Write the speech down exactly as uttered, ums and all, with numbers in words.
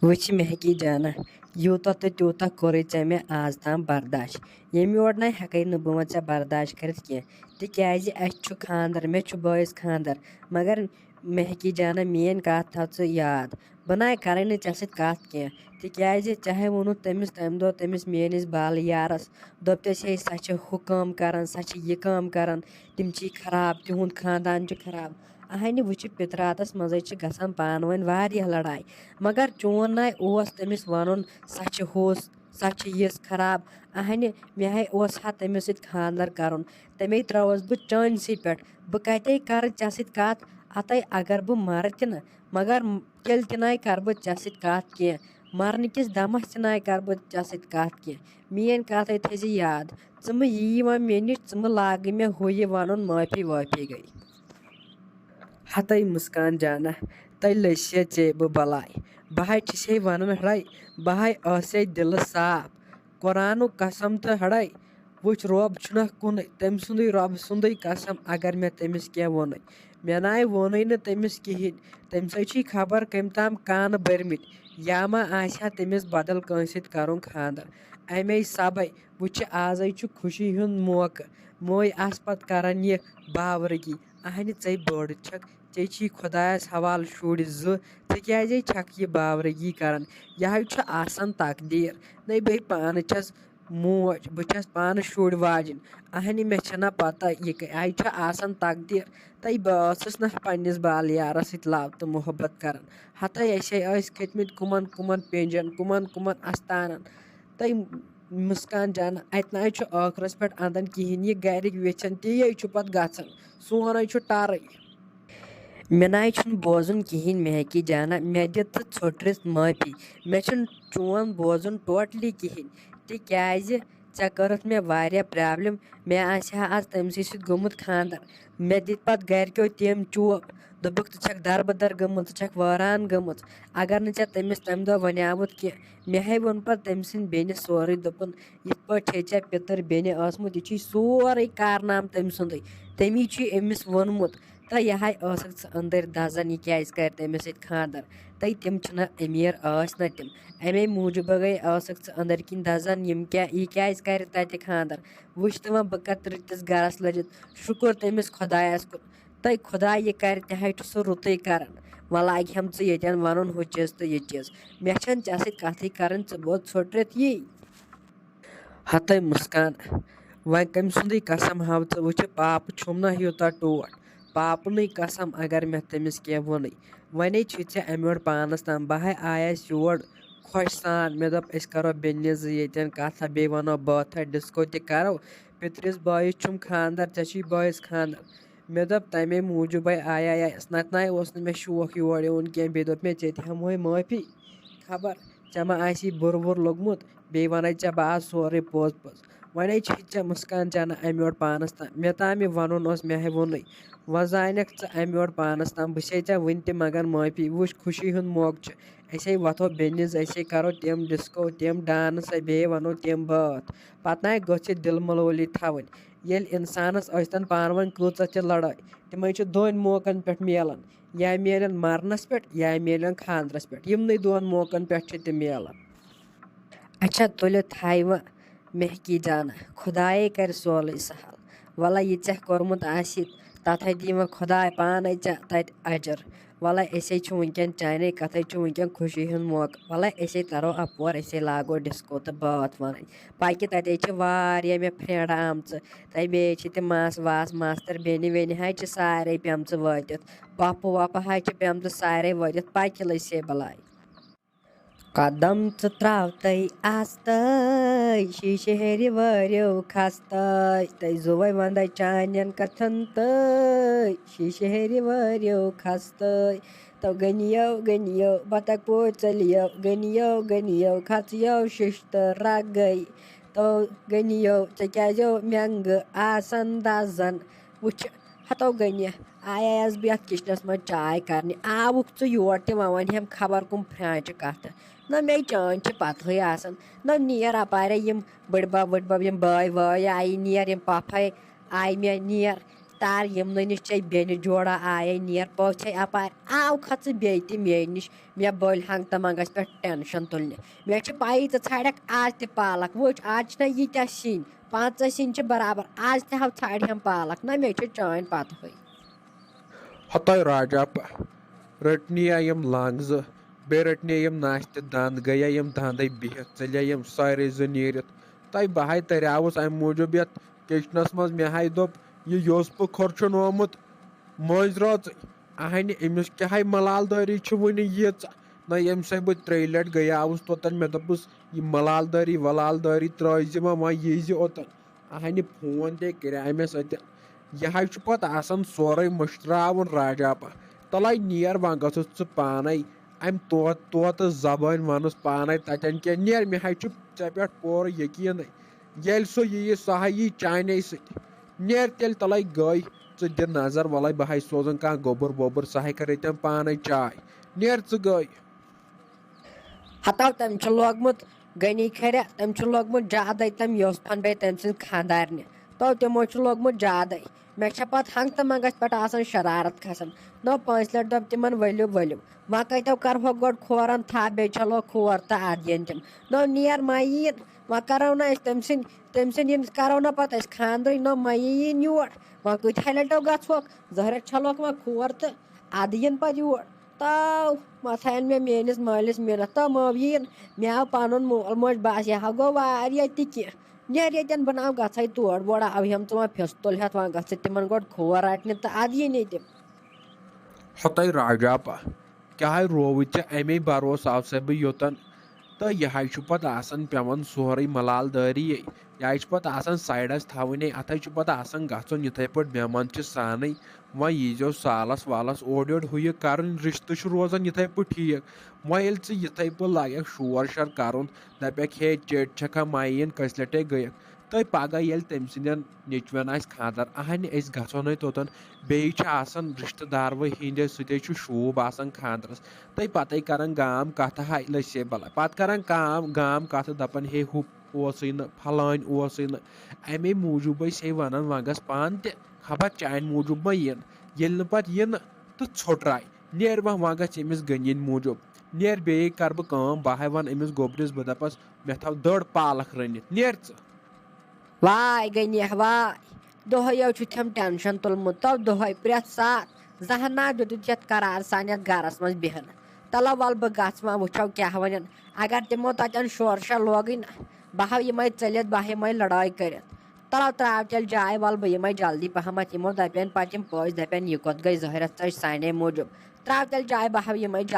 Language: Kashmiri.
وٕچھ مہکی جانہ، یوٗتاہ تہٕ تیوٗتاہ کوٚرُے ژےٚ مےٚ آز تام برداش۔ ییٚمہِ یورٕ نَے ہٮ۪کَے نہٕ بہٕ وۄنۍ ژےٚ برداش کٔرِتھ کینٛہہ، تِکیٛازِ اَسہِ چھُ خاندَر، مےٚ چھُ بٲیِس خاندَر۔ مگر مہکی جانہ، میٛٲنۍ کَتھ تھاو ژٕ یاد۔ بہٕ نَے کَرَے نہٕ ژےٚ سۭتۍ کَتھ کینٛہہ، تِکیٛازِ ژےٚ ہے ووٚنُتھ تٔمِس تَمہِ دۄہ تٔمِس میٛٲنِس بالہٕ یارَس، دوٚپتَس، ہے، سۄ چھِ ہُہ کٲم کَران، سۄ چھِ یہِ کٲم کَران، تِم چھی خراب، تِہُنٛد خاندان چھُ خراب۔ اہنہِ وٕچھِ پِتراتَس منٛزٕے چھِ گژھان پانہٕ ؤنۍ واریاہ لڑایہِ، مگر چون نَے اوس تٔمِس وَنُن، سۄ چھِ ہُس، سۄ چھِ یِژھ خراب۔ اہنہِ مےٚ ہے اوس ہا تٔمِس سۭتۍ خانٛدر کَرُن، تٔمے ترٛٲوٕس بہٕ چٲنسٕے پٮ۪ٹھ۔ بہٕ کَتے کَرٕ ژےٚ سۭتۍ کَتھ؟ اَتے اگر بہٕ مَرٕ تہِ نہٕ، مگر ییٚلہِ تہِ نَے کَرٕ بہٕ ژےٚ سۭتۍ کَتھ کینٛہہ، مَرنہٕ کِس دَمَس تہِ نَے کَرٕ بہٕ ژےٚ سۭتۍ کَتھ کینٛہہ۔ میٛٲنۍ کَتھ ہے تھٲیزِ یاد، ژٕ مہٕ یی وۄنۍ مےٚ نِش، ژٕ مہٕ لاگہٕ مےٚ ہُہ یہِ وَنُن معٲفی وٲفی گٔے۔ ہتَے مسکان جانہ، تیٚلہِ لٔج سے ژےٚ بہٕ بلاے۔ بہٕ ہاے چھسے ونان ہڑے، بہٕ ہاے ٲسے دلہٕ صاف۔ قرآنُک قسم تہٕ ہڑے، وٕچھ، رۄب چھُنہ کُنُے، تٔمۍ سُنٛدُے، رۄب سُنٛدُے قسم، اگر مےٚ تٔمِس کینٛہہ ووٚنُے۔ مےٚ ناے ووٚنُے نہٕ تٔمِس کِہیٖنۍ، تٔمۍ سٕے چھُے خبر کٔمۍ تام کانہٕ بٔرمٕتۍ، یا ما آسہِ ہا تٔمِس بدل کٲنٛسہِ سۭتۍ کرُن خانٛدر۔ امے سبے وٕچھِ، آزے چھُ خوشی ہُنٛد موقعہٕ، مٲے آسہٕ پتہٕ کران یہِ باورگی۔ اہنہِ، ژے بٔڑ چھکھ، ژے چھی خۄدایس حوالہٕ شُرۍ زٕ، ژٕ کیازے چھکھ یہِ باورگی کران؟ یہے چھُ آسان تقدیٖر۔ نَے بہٕ پانہٕ چھس موج، بہٕ چھس پانہٕ شُرۍ واجِنۍ۔ اہنہِ، مےٚ چھنہ پتہ یہِ کیازِ چھُ آسان تقدیٖر۔ تَے بہٕ ٲسٕس نہ پننِس بالہٕ یارس سۭتۍ love تہٕ محبت کران۔ ہتَے أسے ٲسۍ کھٔتۍ مٕتۍ کُمن کُمن پینجن، کُمن کُمن استانن۔ تَے مسکان جانہ، اتہِ نہ چھُ ٲخرس پٮ۪ٹھ اندان کِہیٖنۍ۔ یہِ گرِکۍ ویژھن تی چھُ پتہٕ گژھان۔ سون ہے چھُ ٹرٕے۔ مےٚ نَے چھُنہٕ بوزُن کِہیٖنۍ مہکی جانہ، مےٚ دِ ژٕ ژھوٚٹرِس معٲفی۔ مےٚ چھُنہٕ چون بوزُن totally کِہیٖنۍ، تِکیٛازِ ژےٚ کٔرٕتھ مےٚ واریاہ problem۔ مےٚ آسہِ ہا آز تٔمسٕے سۭتۍ گوٚمُت خانٛدر۔ مےٚ دِتۍ پتہٕ گرِکیو تِم چوب، دوٚپُکھ، ژٕ چھکھ دربٕدر گٔمٕژ، ژٕ چھکھ وٲران گٔمٕژ۔ اگر نہٕ ژےٚ تٔمِس تمہِ دۄہ ونیاوُتھ کینٛہہ، مےٚ ہے ووٚن پتہٕ تٔمۍ سٕنٛدِ بیٚنہِ سورُے، دوٚپُن، یِتھ پٲٹھۍ چھے ژےٚ پِتٕر بیٚنہِ ٲسمٕژ، یہِ چھُے سورُے کارنامہٕ تٔمۍ سُنٛدُے۔ تٔمی چھُے أمِس ووٚنمُت۔ تہٕ یہِ ہاے ٲسٕکھ ژٕ أنٛدٕرۍ دَزان، یہِ کیٛازِ کَرِ تٔمِس سۭتۍ خانٛدر؟ تہٕ تِم چھِنہ أمیٖر ٲسۍ نہ تِم، اَمے موٗجوٗب گٔے ٲسٕکھ ژٕ أنٛدٕرۍ کِنۍ دَزان، یِم کیٛاہ، یہِ کیٛازِ کَرِ تَتہِ خانٛدر؟ وٕچھ تہٕ وۄنۍ بہٕ کَتھ رٕتِس گَرَس لٔجِتھ، شُکُر تٔمِس خۄدایَس کُن۔ تہٕ خۄداے یہِ کَرِ تہِ ہاے چھُ سُہ رُتُے کَران، وۄنۍ لاگہِ ہَم ژٕ ییٚتٮ۪ن وَنُن ہُہ چیٖز تہٕ یہِ چیٖز، مےٚ چھَنہٕ ژےٚ سۭتۍ کَتھٕے کَرٕنۍ، ژٕ بوز ژھوٚٹرِتھ یی۔ ہتَے مسکان، وۄنۍ کٔمۍ سُنٛدُے قسم ہاو ژٕ؟ وٕچھِ، پاپہٕ چھُم نہ یوٗتاہ ٹوٹھ، پاپہٕ نٕے قسم اگر مےٚ تٔمِس کینٛہہ ووٚنُے۔ وۄنے چھُے ژےٚ امہِ یورٕ پانس تام، بہٕ ہاے آیس یور خۄش سان، مےٚ دوٚپ أسۍ کرو بیٚنہِ زٕ ییٚتٮ۪ن کتھ، بیٚیہِ ونو بٲتھا ڈسکو تہِ کرو، پِترِس بٲیِس چھُم خانٛدر، ژےٚ چھُے بٲیِس خانٛدر۔ مےٚ دوٚپ تمے موٗجوٗبے آیایس، نتہٕ ناے اوس نہٕ مےٚ شوق یور یُن کینٛہہ، بیٚیہِ دوٚپ مےٚ ژےٚ تہِ ہٮ۪مہوے معٲفی، خبر ژےٚ ما آسی بُرٕ وُرٕ لوٚگمُت، بیٚیہِ وَنے ژےٚ بہٕ آز سورُے پوٚز پوٚز۔ وۄنۍ ہے چھے ژےٚ مسکان جانہ اَمہِ یورٕ پانَس تام، مےٚ تام یہِ وَنُن اوس، مےٚ ہے ووٚنُے۔ وۄنۍ زانکھ ژٕ اَمہِ یورٕ پانَس تام، بہٕ چھسے ژےٚ وٕنہِ تہِ منٛگان معٲفی۔ وٕچھ، خوشی ہُنٛد موقعہٕ چھُ، أسے وۄتھو بیٚنہِ زٕ، أسے کَرو تِم ڈِسکو، تِم ڈانس، بیٚیہِ وَنو تِم بٲتھ۔ پَتہٕ نَے گٔژھ یہِ دِل ملولی تھاوٕنۍ۔ ییٚلہِ اِنسانَس ٲسۍتَن پانہٕ ؤنۍ کۭژاہ تہِ لڑٲے، تِمَے چھِ دۄن موقعن پٮ۪ٹھ میلان، یا میلن مَرنَس پٮ۪ٹھ، یا میلن خانٛدرَس پٮ۪ٹھ۔ یِمنٕے دۄن موقعن پٮ۪ٹھ چھِ تِم میلان۔ اچھا، تُلِتھ تھایہِ وۄنۍ مہکی جانہ، خۄدایے کرِ سورُے سہل۔ وَلہ، یہِ ژےٚ کوٚرمُت آسہِ، تَتھ ہے دِیہِ وۄنۍ خۄداے پانَے ژےٚ تَتہِ اجر۔ وَلہ، أسے چھِ وٕنکٮ۪ن، چانے کَتھے چھُ وٕنکٮ۪ن خوشی ہُنٛد موقعہٕ۔ وَلہ، أسے تَرو اَپور، أسے لاگو ڈِسکو تہٕ بٲتھ وَنٕنۍ۔ پَکہِ تَتے چھِ واریاہ مےٚ friend آمژٕ۔ تَتہِ بیٚیہِ چھِ تِم ماس واس ماستٕر بیٚنہِ ویٚنہِ حظ چھِ سارے پیٚمژٕ وٲتِتھ۔ پۄپھٕ وۄپھٕ حظ چھِ پیٚمژٕ سارے وٲتِتھ۔ پَکہِ لٔج سے بَلاے۔ قدم ژٕ تراو تَے آستَے، شیٖشہٕ ہیٚرِ وٲرِو کھستَے۔ تَے زُوَے وَندَے چانٮ۪ن کَتھَن تَے، شیٖشہٕ ہیٚرِ وٲرِو کھستَے۔ تو گٔنِیو، گٔنِیو، بطخ پوٗتۍ ژٔلِیو، گٔنِیو، گٔنِیو، کھژِیو شِشتہٕ رَگَے۔ تو گٔنِیو، ژےٚ کیٛازیو مٮ۪نٛگہٕ آسَن دَزَن؟ وٕچھ، ہَتو گٔنہِ، آیایَس بہٕ یَتھ کِچنَس منٛز چاے کَرنہِ۔ آوُکھ ژٕ یور تہِ، وۄنۍ وَنہِ ہَم خبر کُم پھرٛانٛچہِ کَتھٕ۔ نہ مے چٲنۍ چھِ پَتہٕے آسان، نہ نیر اَپارے یِم بٔڈۍ بَب، بٔڈۍ بَب، یِم بٲے وٲے آیہِ، نیر یِم پۄپھَے۔ آے مےٚ نیر، تار یِمنٕے نِش ژےٚ بیٚنہِ جوڑا آیے نیر، پوٚژھے اپارِ آو کھژٕ بیٚیہِ تہِ مے نِش۔ مےٚ بٔلۍ ہنٛگتہٕ منٛگس پٮ۪ٹھ ٹینشن تُلنہِ۔ مےٚ چھِ پَیی ژٕ ژھانڈکھ آز تہِ پالک۔ وٕچھ، آز چھِنہ ییٖتیٛاہ سِنۍ، پانٛژھ سِنۍ چھِ برابر، آز تہِ ہاو ژھانڈِ ہم پالک نہ، مےٚ چھِ چٲنۍ پتہٕے۔ ہتاے راجا پا، رٔٹنی یِم لنٛگ زٕ، بیٚیہِ رٔٹنی یِم نستہِ دنٛد، گٔیے یِم دنٛدے بِہِتھ، ژٔلے یِم سارے زٕ نیٖرِتھ۔ تۄہہِ بہٕ ہاے تریاوُس امہِ موٗجوٗب یتھ کچنس منٛز، مےٚ ہاے دوٚپ، یہِ یوسپہٕ کھۄر چھُنہٕ آمُت مٲنٛزِ رٲژٕے۔ اہنہِ، أمِس کیٛاہ ہاے ملال دٲری چھِ وُنہِ ییٖژ؟ نہ، ییٚمہِ سۭتۍ بہٕ ترٛیٚیہِ لٹہِ گٔیاوُس توٚتن، مےٚ دوٚپُس، یہِ ملال دٲری ولال دٲری ترٛٲوۍ زِ وۄنۍ، وۄنۍ یی زِ اوٚتن۔ اہنہِ، فون تہِ کریٛاے مےٚ سۭتۍ۔ یہِ ہاے چھُ پتہٕ آسان سورُے مٔشراوُن راجا پا۔ تلے نیر، وۄنۍ گژھُس ژٕ پانے امہِ طوط-، طوطہٕ زبٲنۍ ونُس پانے تتٮ۪ن کینٛہہ۔ نیر، مےٚ ہاے چھُ ژےٚ پٮ۪ٹھ پوٗرٕ یقیٖنٕے۔ ییٚلہِ سُہ یِیہِ، سُہ ہا یِیہِ چانے سۭتۍ۔ نیر تیٚلہِ تلے گٔے، ژٕ دِ نظر، ولے بہٕ ہاے سوزن کانٛہہ گوٚبُر ووٚبُر، سُہ ہاے کرے تٔمۍ پانے چاے۔ نیر ژٕ گٔے۔ ہتو تٔمۍ چھُ لوگمُت غنی کھرِ، تٔمۍ چھُ لوگمُت جادے تٔمۍ یوسفن بیٚیہِ تٔمۍ سٕنٛز خانٛدارنہِ۔ تو تِمو چھُ لوگمُت جادے۔ مےٚ چھےٚ پتہٕ ہنٛگتہٕ منٛگس پٮ۪ٹھ آسان شرارت کھسان۔ نو پانٛژِ لٹہِ دوٚپ تِمن، "ؤلِو، ؤلِو، وۄنۍ کتٮ۪و کرہوکھ گۄڈٕ کھورن تھپھ، بیٚیہِ چھلوکھ کھور تہٕ ادٕ یِن تِم۔ نو نیر ما یِیِن، وۄنۍ کرو نہٕ أسۍ تٔمۍ سٕنٛدۍ، تٔمۍ سٕنٛدۍ یِم کرو نہٕ پتہٕ أسۍ خانٛدرٕے، نو ما یِیِن یور۔ وۄنۍ کۭتہَے لٹٮ۪و گژھوکھ، زہرٮ۪تھ چھلوکھ وۄنۍ کھور تہٕ ادٕ یِن پتہٕ یور۔" تو متھاین مےٚ میٲنِس مٲلِس مِنت، تو مٲو یِیِن۔ مےٚ آو پنُن مول موج بس، یہِ ہا گوٚو واریاہ تہِ کینٛہہ۔ نیر ییٚتٮ۪ن، بہٕ نہ گژھے تور، گۄڈٕ آو ہم ژٕ وۄنۍ پھِستُل ہٮ۪تھ، وۄنۍ گژھ ژٕ تِمن گۄڈٕ کھور رٹنہِ تہٕ ادٕ یِنی تِم۔ ہتاے راجا پا، کیٛاہ رووُے ژےٚ اَمے بھروسہٕ آو سا بہٕ یوٚتن؟ تہٕ یہِ ہاے چھُ پتہٕ آسان پٮ۪وان سورُے ملال دٲری۔ یہِ ہاے چھُ پتہٕ آسان سایڈس تھاوٕنۍ۔ اَتھ ہاے چھُ پتہٕ آسان گژھُن یِتھَے پٲٹھۍ مہمان چھِ سانٕے۔ وۄنۍ ییٖزیو سالس والس اورٕ یورٕ ہُہ یہِ کرُن، رشتہٕ چھُ روزان یِتھَے پٲٹھۍ ٹھیٖک۔ وۄنۍ ییٚلہِ ژٕ یِتھَے پٲٹھۍ لاگکھ شور شر کرُن، دپکھ، "ہے، چیٚٹۍ چھکھا، مایہِ یِن کٔژِ لٹے گٔیکھ؟" تہٕ پگاہ ییٚلہِ تٔمۍ سٕنٛدٮ۪ن نیٚچوٮ۪ن آسہِ خانٛدر، اہنہِ، أسۍ گژھو نے توٚتن۔ بیٚیہِ چھِ آسان رشتہٕ دار وۄنۍ ہِنٛدے سۭتے چھُ شوٗب آسان خانٛدرس۔ تہٕ پتے کران گام کتھٕ، ہاے لٔسے بلاے۔ پتہٕ کران کام، گام کتھٕ، دپان، "ہے، ہُہ اوسُے نہٕ، پھلٲنۍ اوسُے نہٕ، امے موٗجوٗب ٲسۍ ہے ونان وۄنۍ گژھ پانہٕ تہِ، خبر چانہِ موٗجوٗب ما یِن۔" ییٚلہِ نہٕ پتہٕ یِنہٕ تہٕ ژھوٚٹراے، نیر وۄنۍ، وۄنۍ گژھ أمِس غنی موٗجوٗب۔ نیر بیٚیہِ کرٕ بہٕ کٲم، بہٕ ہاے ونہٕ أمِس گوٚبرِس، بہٕ دپس، "مےٚ تھاو دٔڑ پالکھ رٔنِتھ، نیر ژٕ۔" واے غنی واے، دۄہے یو چھُ تھم ٹینشن تُلمُت، تو دۄہے پرٛٮ۪تھ ساتہٕ زہنا دیُتُتھ یتھ قرار سان یتھ گرس منٛز بیہنہٕ۔ تلو ول بہٕ گژھ وۄنۍ وٕچھو کیٛاہ ونن، اگر تِمو تتٮ۪ن شور شر لوگٕے نہ، بہٕ ہاو یِمے ژٔلِتھ، بہٕ ہاو یِمے لڑٲے کٔرِتھ۔ تلو ترٛاو تیٚلہِ جاے، ول بہٕ یِمے جلدی پہمتھ، یِمو دپن پتہٕ یِم پٔژھۍ دپن، "یہِ کوٚت گٔے زہرس ژٔج سانے موٗجوٗب؟" ترٛاو تیٚلہِ جاے، بہٕ ہاو یِمے جلدی۔